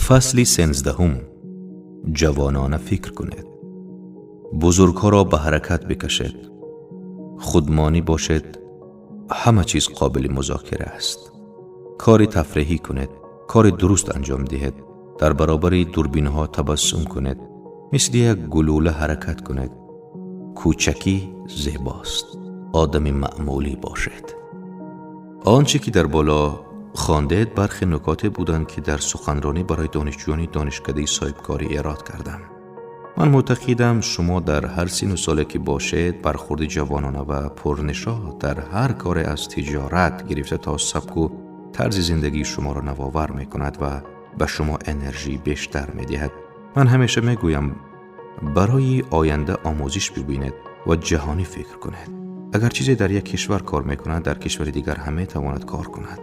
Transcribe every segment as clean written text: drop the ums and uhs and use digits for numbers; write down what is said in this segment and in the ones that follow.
Фасли 13. Ҷавонона фикр кунед. Бузургҳоро ба ҳаракат бикашед. Худмонӣ бошед, ҳама чиз қобили музокира аст. Кори тафриҳӣ кунед, кори дуруст анҷом диҳед, дар баробари дурбинҳо табассум кунед, мисли як гулӯла ҳаракат кунед. Кӯчакӣ зебост. Одами маъмулӣ бошед. Он чӣ ки дар боло хондед, бархе нукоте буданд, ки дар суханронӣ барои донишҷӯёни донишкадаи соҳибкорӣ эрод кардам. Ман мӯътақидам, шумо дар ҳар сину соле ки бошед, бархурди ҷавонона ва пурнишот дар ҳар коре, аз тиҷорат гирифта то сабку тарзи зиндагии шуморо навовар мекунад ва ба шумо энержии бештар медиҳад. Ман ҳамеша мегӯям, барои оянда омӯзиш бибинед ва ҷаҳонӣ фикр кунед. Агар чизе дар як кишвар кор мекунад, дар кишвари дигар ҳам метавонад кор кунад.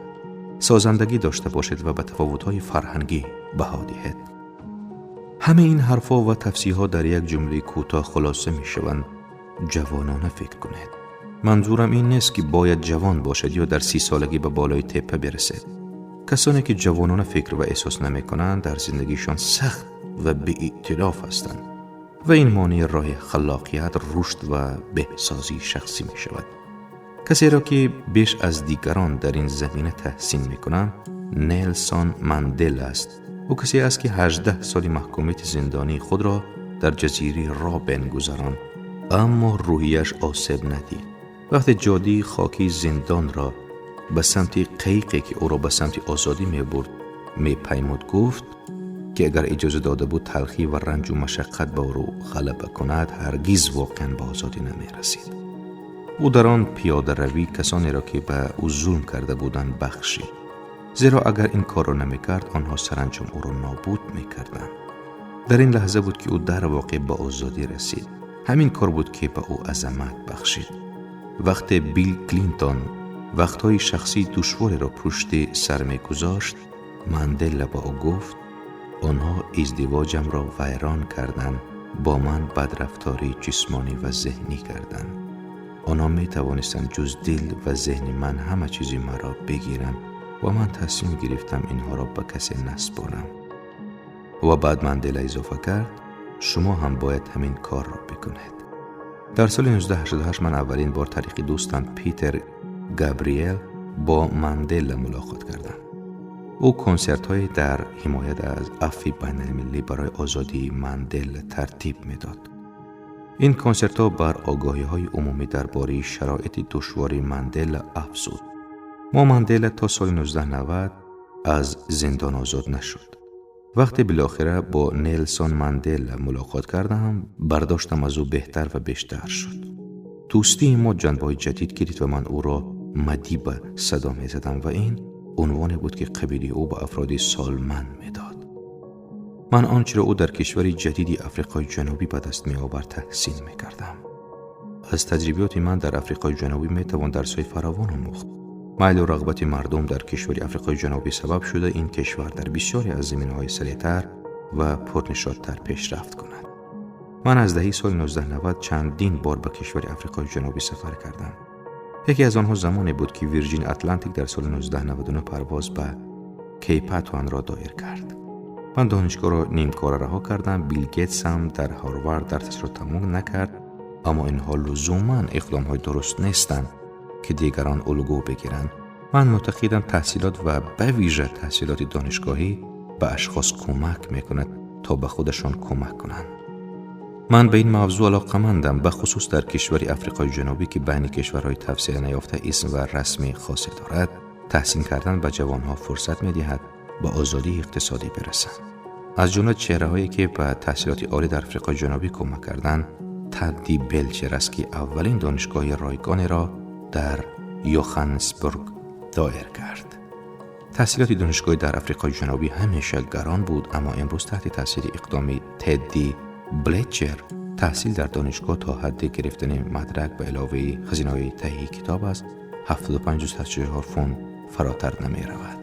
Созандагӣ дошта бошед ва ба тафовутҳои фарҳангӣ баҳо диҳед. Ҳамаи ин ҳарфҳо ва тавсияҳо дар як ҷумлаи кӯтоҳ хулоса мешаванд: ҷавонона фикр кунед. Манзурам ин нест, ки бояд ҷавон бошед ё дар 30 солагӣ ба болои теппа бирасед. Касоне ки ҷавонона фикр ва эҳсос намекунанд, дар зиндагишон сахт ва беэътилоф ҳастанд ва ин монеи роҳи халлоқият, рушд ва беҳсозии шахсӣ мешавад. Касеро ки беш аз дигарон дар ин замина таҳсин мекунам, Нелсон Мандела аст. Ӯ касе аст, ки 18 соли маҳкумияти зиндонии худро дар ҷазираи Робен гузаронд, аммо рӯҳияш осеб надид. Вақте ҷодии хокии зиндонро ба самти қайиқе, ки ӯро ба самти озодӣ мебурд, мепаймуд, гуфт, ки агар иҷоза дода буд талхӣ ва ранҷу машаққат ба ӯ ғалаба кунад, ҳаргиз воқеан ба озодӣ намерасид. Ӯ дар он пиёдаравӣ касонеро, ки ба ӯ зулм карда буданд, бахшид, зеро агар ин корро намекард, онҳо саранҷом ӯро нобуд мекарданд. Дар ин лаҳза буд, ки ӯ дар воқеъ ба озодӣ расид. Ҳамин кор буд, ки ба ӯ азамат бахшид. Вақте Билл Клинтон вақтҳои шахсии душвореро пушти сар мегузошт, Мандела ба ӯ гуфт: «Онҳо издивоҷамро вайрон карданд, бо ман бадрафтории ҷисмонӣ ва зеҳнӣ карданд. Онҳо метавонистанд ҷуз дил ва зеҳни ман ҳама чизи маро бигиранд ва ман тасмим гирифтам инҳоро ба касе наспорам». Ва баъд Мандела изофа кард: «Шумо ҳам бояд ҳамин корро бикунед». Дар соли 1988 ман аввалин бор тариқи дӯстам Питер Габриел бо Мандела мулоқот кардам. Ӯ консертҳое дар ҳимоят аз афви байналмилалӣ барои озодии Мандела тартиб медод. Ин консертҳо бар огоҳиҳои умумӣ дар бораи шароити душвори Мандела афзуд. Мо Мандела то соли 1990 аз зиндон озод нашуд. Вақте билохира бо Нелсон Мандела мулоқот кардам, бардоштам аз ӯ беҳтар ва бештар шуд. Дӯстии мо ҷанбаҳои ҷадид гирифт ва ман ӯро Мадиба садо мезадам ва ин унвоне буд, ки қабилаи ӯ ба афроди солманд медод. Ман он чиро ӯ дар кишвари ҷадиди Африқои Ҷанубӣ ба даст меовард, таҳсин мекардам. Аз таҷрибиёти ман дар Африқои Ҷанубӣ метавон дарсҳои фаровон омӯхт. Майлу рағбати мардум дар кишвари Африқои Ҷанубӣ сабаб шуда ин кишвар дар бисёре аз заминаҳои сареътар ва пурнишоттар пешрафт кунад. Ман аз даҳаи соли 1990 чандин бор ба кишвари Африқои Ҷанубӣ сафар кардам. Яке аз онҳо замоне буд, ки Вирҷин Атлантик дар соли 1999 парвоз ба Кейптаунро доир кард. Ман донишгоҳро нимкора раҳо кардам, Билл Гейтс ҳам дар Ҳарвард дарсашро тамом накард, аммо инҳо лузуман иқдомҳои дуруст нестанд, ки дигарон улгӯ бигиранд. Ман мӯътақидам, таҳсилот ва ба вижа таҳсилоти донишгоҳӣ ба ашхос кӯмак мекунад, то ба худашон кӯмак кунанд. Ман ба ин мавзӯъ алоқамандам, бахусус дар кишвари Африқои Ҷанубӣ, ки байни кишварҳои тавсеа наёфта исм ва расми хосе дорад. Таҳсил кардан ба ҷавонҳо фурсат медиҳад ба озодии иқтисодӣ бирасанд. Аз ҷумла чеҳраҳое, ки ба таҳсилоти олӣ дар Африқои Ҷанубӣ кӯмак карданд, Тадди Белчер аст, ки аввалин донишгоҳи ройгонеро дар Йоханнесбург доир кард. Таҳсилоти донишгоҳӣ дар Африқои Ҷанубӣ ҳамеша гарон буд, аммо имрӯз таҳти таъсири иқдоми Тедди Блетчер таҳсил дар донишгоҳ то ҳадди гирифтани мадрак ба иловаи хазинаҳои таҳияи китоб аз 75 фунт фаротар намеравад.